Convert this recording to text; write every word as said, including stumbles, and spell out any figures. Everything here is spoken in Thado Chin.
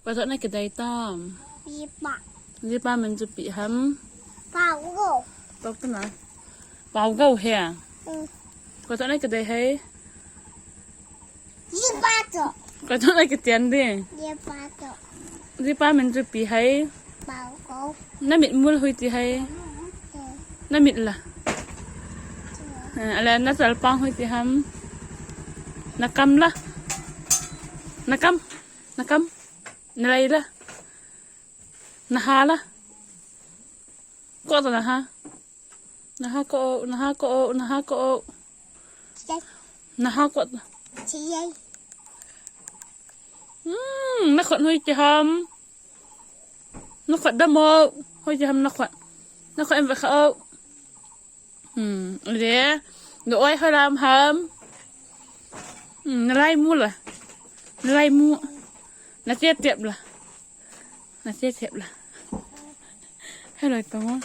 Koi toh na kidei tam? Jipa. Jipa min chu ipi ham? Paogou. Pau kana. Paogou he. Mm. Koi toh na kidei hai? Jipa toh. Koi toh na kitian di? Jipa toh. Jipa min chu ipi hai? Paogou. Na mitmul hoiti hai? Mm. Na mit la. Eh, ale na chalpang hoiti ham? Na kam la. Na kam. Na kam. Na lei la. Na ha la. Ko to na ha. Na ha ko, na ha ko, na ha ko. Chei. Na ha ko. Chei. Hmm, na khut hoiti ham? Na khut damo. Hoiti ham na khut? Na khut em ve kha o. Hmm, le. Na oi halam ham? Hmm, na laimu la. Na laimu. Na tep tep la. Na tep tep la. Hello, tamo.